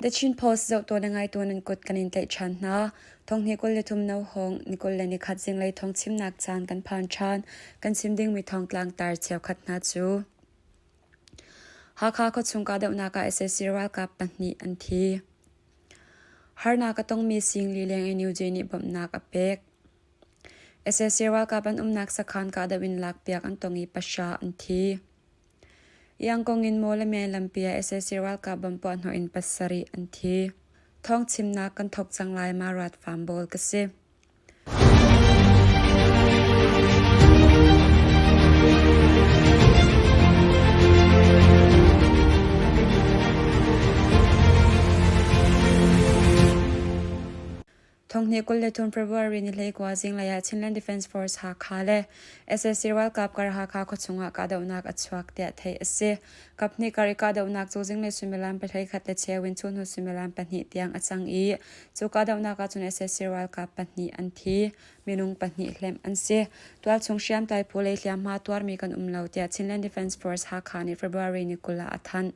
The Chin Post zohtu le ngaitu nan kut kan in tlaih ṭhan hna. Thonghnih 23 no hawng ni 21 zinglei thawng chimnak caan kan phan ṭhan. Kan chim dingmi thawngtlang tar cheukhat hna cu Hakha khuachung kahdohnak ah sac ralkap pahnih an thi. Harnak a tongmi sing lileng NUG nih bawmhnak a pek. Sac ralkap an umnak sakhan kahdoh in lakpiak an tong i pahra an thi. Iangkong in Mawlamyine lampi ah sac ralkap bomb puahhnawh in pasarih an thi. Thawngchimnak kan thawk cang lai ma rat farm bawl ka si. Thonghnih 23 February ni 19 zinglei ah Chinland Defence Force Hakha le sac ralkap kar Hakha khuachung ah kahdohnak a chuak tiah theih a si. Kaphnih kar i kahdohnak cu zinglei suimilam pahleikhat le cheu in chunhnu suimilam pahnih tiang a cang i cu kahdohnak ah cun sac ralkap pahnih an thi, minung pahnih hlemh an si. Tualchung hriamtlai phu lei hliamhma tuarmi kan um lo tiah Chinland Defence Force Hakha nih February ni 20 ah a thanh.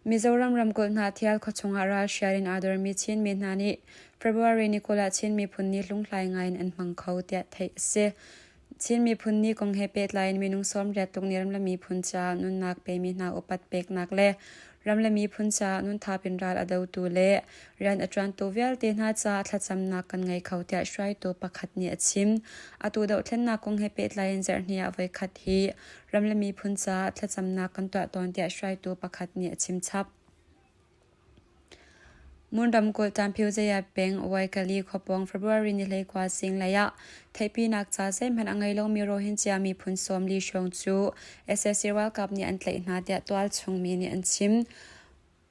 Mizoram ramkulh Hnahthial khuachung ah ralhrial in aa dormi Chinmi hna nih February ni 20 ah Chin Miphun Ni hlunghlai ngai in an hmang kho tiah theih a si. Chin Miphun Ni kong he pehtlai in minung 80 tluk nih ram le miphun caah nunnak pemi hna upat peknak le ram le miphun caah nunthap in ral a dotu le rian a ṭuantu vialte hna caah thlacamnak kan ngei kho tiah hruaitu pakhat nih a chim. Atu dohthlennak kong he pehtlai in zarhhnih ah voikhat hi ram le miphun caah thlacamnak kan tuah tawn tiah hruaitu pakhat nih a chimchap. Mon ramkulh Tanphiu Zaya peng Waikali khuapawng February ni 19 zinglei ah theihpinak ca zeihmanh a ngei lomi Rohingya miphun 40 hrawng cu sac ralkap nih an tlaih hna tiah tualchung mi nih an chim.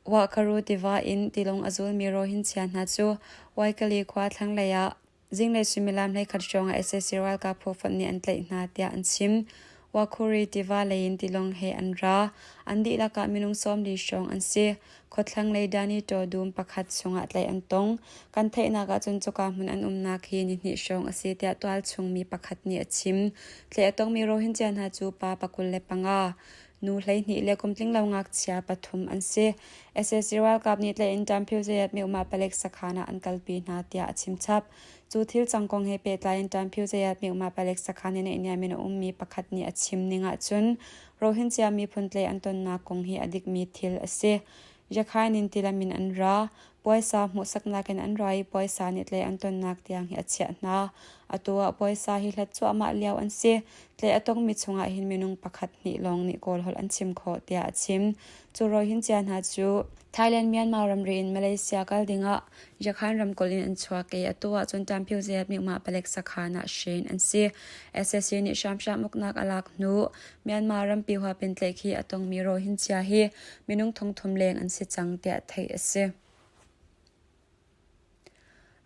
Wahkaru tiva in tilawng a zulmi Rohingya hna cu Waikali khua thlanglei ah Zinglei suimilam 11 hrawng ah sac ralkap phufonh nih an tlaih hna tiah an chim. Wakhuri tiva lei in tilawng he an ra. An dihlak ah minung 40 hrawng an si. Khuathlanglei Danitaw dum pakhat chungah tlaih an tong. Kan theihnak ahcun cuka hmun an umnak hi nihnih hrawng a si tiah tualchung mi pakhat nih a chim. Tlaih a tongmi Rohingya hna cu pa 25, nu 12 le kum tlinglo ngakchia pathum an si. Sac ralkap nih tlaih in Ṭamphiu Zayat Myohmah palek sakhan ah an kalpi hna tiah a chimchap. Cu thil cang kong he pehtlai in Ṭamphiu Zayat Myohmah palek sakhan in naihniam in a ummi pakhat nih a chim ning ahcun Rohingya miphun tlaih an tonnak kong hi a dikmi thil a si. Yakhain in tilam in an ra. Puaisa hmuhsaknak in an ra i puaisa nih tlaih an tonnak tiang hi a chiah hna. Atu ah puaisa hi hlat cuahmah lio an si. Tlaih a tongmi chungah hin minung pakhat hnih lawng nih Kawl holh an chim khawh tiah a chim. Cu Rohingya hna cu Thailand Myanmar ramri in Malaysia kal dingah Yakhan ramkulh in an chuak i atu ah cun Tamphiu Zayat Myanmar palek sakhan ah hren an si. Sac nih hramhram uknak a lak hnu Myanmar rampi huap in tlaihkhih a tongmi Rohingya hi minung thongthum leng an si cang tiah theih a si.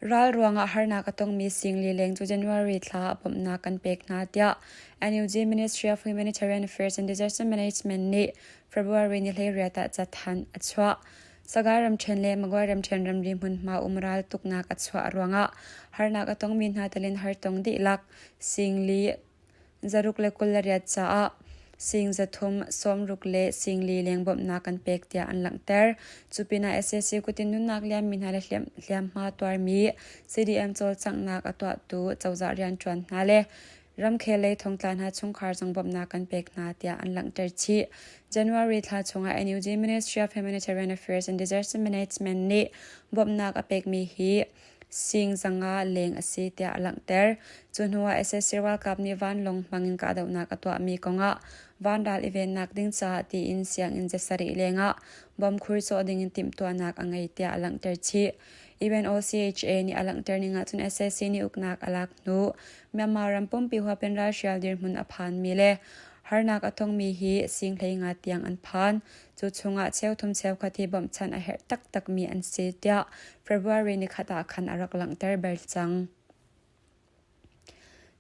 Ral ruangah harnak a tongmi singli leng cu January thla ah bawmhnak kan pek hna tiah NUG Ministry of Humanitarian Affairs and Disaster Management nih February ni 18 ah cathanh a chuah. Sagaing ramṭhen le Magway ramṭhen ramri hmunhma um ral tuknak a chuah ruangah harnak a tongmi hna telin hartong dihlak singli 628 caah sing 300 sawmruk le sing li leng bawmhnak kan pek tiah an langhter. Cu pinah sac kutin nunnak liammi hna le hliamhma tuarmi CDM cawlcanghnak a tuahtu cozah rianṭuan hna le ramkhel lei thongtla hna chungkhar zong bawmhnak kan pek hna tiah an langhter chih. January thla chungah NUG Ministry of Humanitarian Affairs and Disaster Management nih bawmhnak a pekmi hi sing zanga leng a si tiah a langhter. Cu hnuah sac ralkap nih vanlawng hmangin kahdohnak a tuahmi kongah vanral i vennak ding caah tiin sianginn zasarih lengah bom khur cawh dingin timhtuahnak a ngei tiah a langhter chih. UNOCHA nih a langhter ning ahcun sac nih uknak a lak hnu Myanmar ram pumpi huapin ralhrial dirhmun a phanmi le harnak a tongmi hi sing 15 tiang an phan. Cu chungah cheuthum cheukhat hi bawmhchanh a herh taktakmi an si tiah February nikhat ah khan a rak langhter bal cang.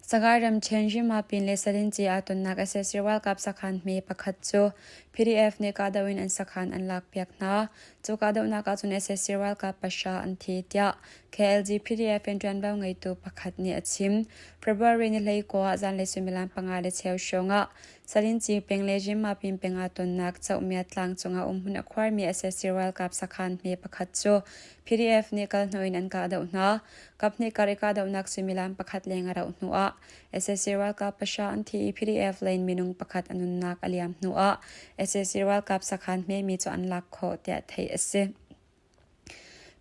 Sagaing ramṭhen Rimapin le Salinci aa tonnak sac ralkap sakhan hme pakhat cu PDF nih kahdoh in an sakhan an lakpiak hna. Cu kahdohnak ahcun sac ralkap pahra an thi tiah KLG PDF in ṭuanvo ngeitu pakhat nih a chim. February ni 19 ah zanlei suimilam panga le cheu hrawng ah. Salinci peng le Jimapin peng ah tonnak Chohmia tlang cungah umhmun a khuarmi sac ralkap sakhan hme pakhat cu PDF nih kalhnawh in an kahdoh hna. Kaphnih kar i kahdohnak suimilam pakhat leng a rauh hnuah sac ralkap pahra an thi i PDF lei in minung pakhat a nunnak a liam hnuah sac ralkap sakhan hmemi cu an lak khawh tiah theih a si.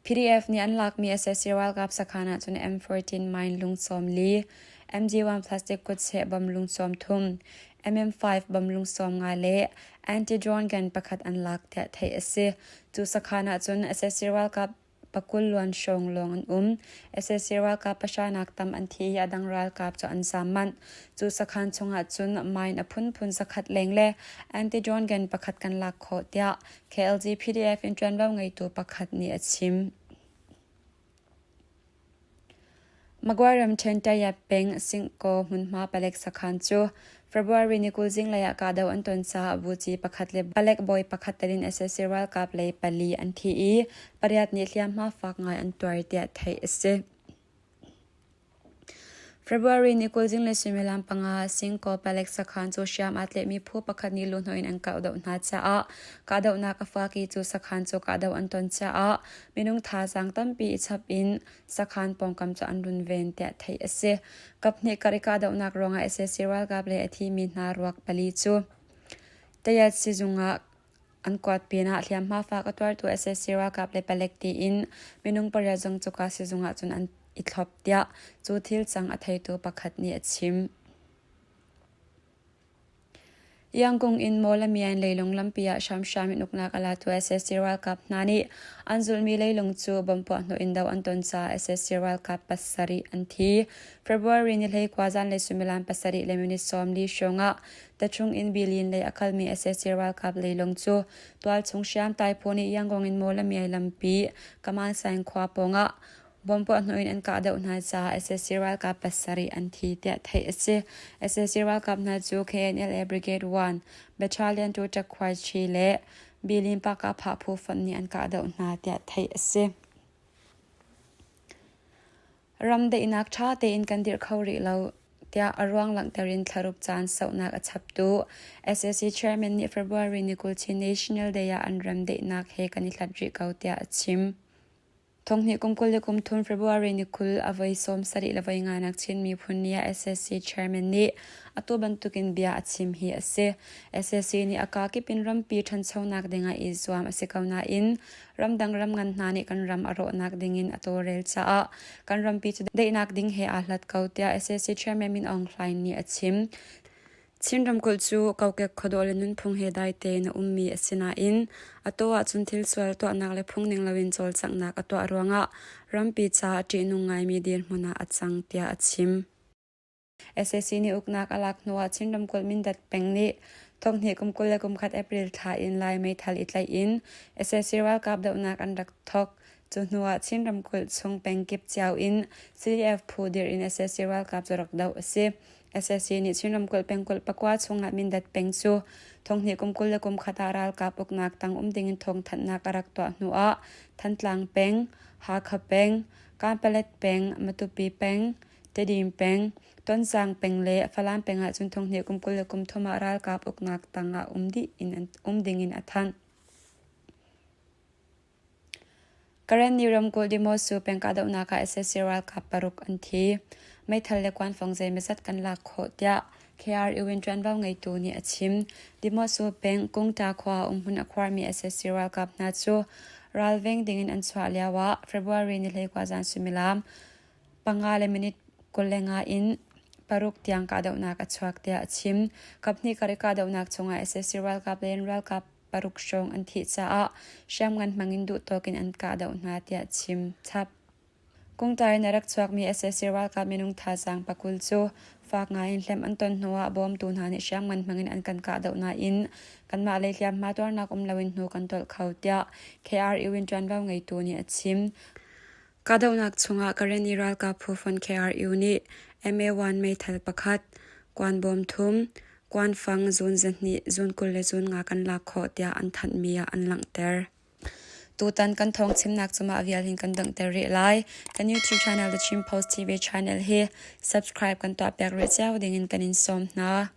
PDF nih an lakmi sac ralkap sakhan ahcun M14 mine lung 40, MG1 plastic kutcheh bom lung 30, MM5 bom lung 50 le anti-drone gun pakhat an lak tiah theih a si. Cu sakhan ahcun sac ralkap pakul luan hrawng lawng an um. Sac ralkap pahranak tam an thi i a dang ralkap cu an zaam manh. Cu sakhan chungah cun mine a phunphun zakhat leng le anti-drone gun pakhat kan lak khawh tiah KLG PDF in ṭuanvo ngeitu pakhat nih a chim. Magway ramṭhen Tayap peng Singkaw hmunhma palek sakhan cu February ni 20 zinglei ah kahdoh an ton caah buci pakhat le palek bawi pakhat tel in sac ralkap lei pali an thi i pariat nih hliamhma fak ngai an tuar tiah theih a si. February ni 20 zinglei suimilam panga ah Singkaw palek sakhan cu hriam aa tlaihmi phu pakhat nih luhhnawh in an kahdoh hna caah kahdohnak a fak i cu sakhan cu kahdoh an ton caah minung thazaang tampi i chap in sakhan pawngkam cu an runven tiah theih a si. Kaphnih kar i kahdohnak ruangah sac ralkap lei a thimi hna ruak pali cu Tayat sizung ah an kuat pinah hliamhma fak a tuartu sac ralkap le palek tiin minung pariat zong cuka sizung ah cun an i thlop tiah cu thil cang a theitu pakhat nih a chim. Yangon in Mawlamyine leilung lampi ah hramhram in uknak a latu sac ralkap hna nih an zulhmi leilung cu bomb puahhnawh in do an ton caah sac ralkap pasarih an thi. February ni 19 zanlei suimilam pasarih le minute 40 hrawng ah Tachung in Bilin lei a kalmi sac ralkap leilung cu tualchung hriamtlai phu nih Yangon in Mawlamyine lampi Kamansaing khua pawngah Bomb puahhnawh in an kahdoh hna caah sac ralkap pasarih an thi tiah theih a si. Sac ralkap hna cu KNLA Brigade 1, Battalion 2 Takhwaichi le Bilin Pakah phu fonh nih an kahdoh hna tiah theih a si. Ram daihnak ṭha tein kan dirh kho rih lo tiah a ruang langhter in thlaruk caan sauhnak a chaptu sac chairman nih February ni 20 Chin National Day ah an ram daihnak he kan i hlat rih ko tiah a chim. Thonghnih kum 23 February ni 20 a voi 70 le voi nganak Chin miphun ni ah sac chairman nih atu bantukin bia a chim hi a si. Sac nih a kakip in rampi ṭhanchonak dingah i zuam a si ko nain ramdang ram ngan hna nih kan ram a rawhnak dingin a tawlrel caah kan rampi cu daihnak ding he aa hlat ko tiah sac chairman Min Aung Hlaing nih a chim. Chin ramkulh cu kokek khuadawh le nunphung he dai tein a ummi a si nain atu ahcun thil sual tuahnak le phungning loin cawlcanghnak a tuah ruangah rampi caah ṭihnung ngaimi dirhmun ah a cang tiah a chim. Sac nih uknak a lak hnuah Chin ramkulh Mindat peng nih thonghnih kum 21 April thla in Lai meithal i tlaih in sac ralkap dohnak an rak thawk. Cu hnuah Chin ramkulh chung pengkip cio in CDF phu dirh in sac ralkap cu rak doh a si. Sac nih Chin ramkulh pengkulh pakua chungah Mindat peng cu thonghnih kum 21 ah ralkap uknak tang um dingin thawngthanhnak a rak tuah hnuah Thantlang peng, Hakha peng, Kanpalet peng, Matupi peng, Tedim peng, Tonzang peng le Falam peng ah cun thonghnih kum 23 ah ralkap uknak tang ah um dih in um dingin a thanh. Karenni ramkulh Demosu peng kahdohnak ah sac ralkap paruk an thi. Meithal le kuanfang zeimawzat kan lak khawh tiah KRU in ṭuanvo ngeitu nih a chim. Demosu peng Kungta khua ah umhmun a khuarmi sac ralkap hna cu ralveng dingin an chuah lioah February ni 21 zan suimilam panga le minute 25 in paruk tiang kahdohnak a chuak tiah a chim. Kaphnih kar i kahdohnak chungah sac ralkap le ralkap paruk hrawng an thih caah hriamngan hmangin duhtawk in an kahdoh hna tiah chim chap. Kungtai in a rak chuakmi sac ralkap minung thazaang pakul cu fak ngaiin hlem an ton hnuah bawmtu hna nih hriamngan hmangin an kan kahdoh nain kanmah lei hliamhma tuarnak um loin hnu kan tolh kho tiah KRU in ṭuanvo ngeitu nih a chim. Kahdohnak chungah Karenni ralkap phu fonh KRU nih MA-1 meithal pakhat, kuanbawm thum, kuanfang zun zahnih, zun 20 le zun nga kan lak khawh tiah an thanhmi ah an langhter. Tutan kan thawng chimnak cu mah vial hin kan donghter rih lai. Kan YouTube channel The Chin Post TV channel hi subscribe kan tuahpiak rih cio dingin kan in sawm hna.